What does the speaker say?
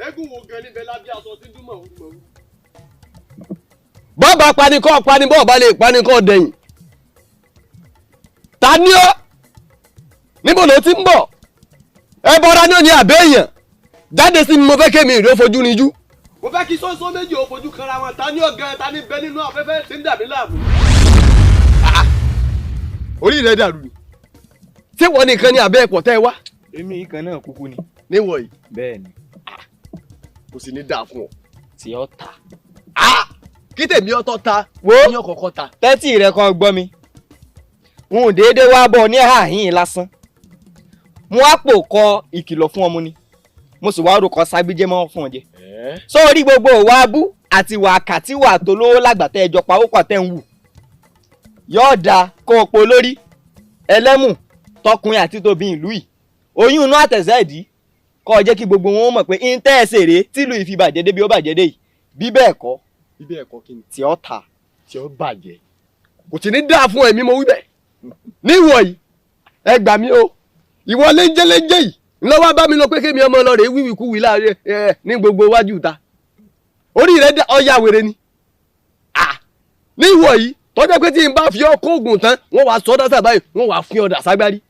Eégún wo gan níbẹ̀ lábẹ́ aṣọ tí ń dún mọ̀húrú mọ̀húrú? Bọ́ọ̀bà panikọ́ pani, bọ́ọ̀bà lè panikọ́ dẹ̀yìn. Ta ni ọ́? Níbo ló ti ń bọ̀? Ẹ bọ́ra ní òní àbẹ́yàn jáde sí mi. Mo fẹ́ kémi ìró fojú níjú. Mo fẹ́ kí sọ́nsọ́n méjì ó fojú kanra wọn. Ta ni ọ́ gan? Ta ni bẹ nínú afẹ́fẹ́ tí ń dà mí láàmú? Orí rẹ dàrú ni. Ṣé wọ́n nìkan ni àbẹ́ ẹ̀pọ̀ tẹ́ ẹ wá? Èmi kan náà kúkú ni. Níwọ̀ yìí? Bẹ́ẹ̀ ni. Kò sì ní dáa fún ọ. Tí ó ta. Kí tèmi ọtọ ta? Wo. Ní ọkọ̀ọ̀kọ̀ ta. Tẹ́tí rẹ kan gbọ́ mi. N ò déédéé wá bọ̀ ní àhín lásán. Mo wá pò kọ ìkìlọ̀ fún ọmọ ni, mo sì wá rúkọ ságbéjẹ́ mọ́ fún ọ jẹ. Sórí gbogbo ìwà abú àti ìwà àkàtìwà tó lówó lágbàtẹ́ ẹjọ́ pawópọ̀ tẹ́ ń wù, yóò dáa kó o po lórí ẹlẹ́mù tọkùnrin àti tóbi ìlú yìí, oyún inú àtẹ̀sẹ̀ ìdí, kó o jẹ́ kí gbogbo wọn mọ̀ pé ń tẹ́ ẹ ṣèrè tìlú yìí fi bàjẹ́ débi ó bàjẹ́ dé yìí. Bí bẹ́ẹ̀ kọ́, Bí bẹ́ẹ̀ kọ́ kí ni? Tí ó ta. Tí ó bàjẹ́. Kò tí ní dáa fún ẹ̀mí, mo wí bẹ́ẹ̀. Níwọ̀ yìí, ẹ gbà mí o. Ìwọ léńjẹ́léńjẹ́ yìí ńlọ́wọ́ bá mi lọ pé kémi ọmọ lọ rèé wíwìkúwì láàrin ẹ ní gbogbo iwájú ta. Orí rẹ ọya wèrè ni níwọ̀ yìí, tọ́jọ́ pé tí n bá fi ọ́ kóògùn tán, wọ́n wàá sọ́dọ̀ sábàáyé, wọ́n wàá fi ọ̀dà ságbárí.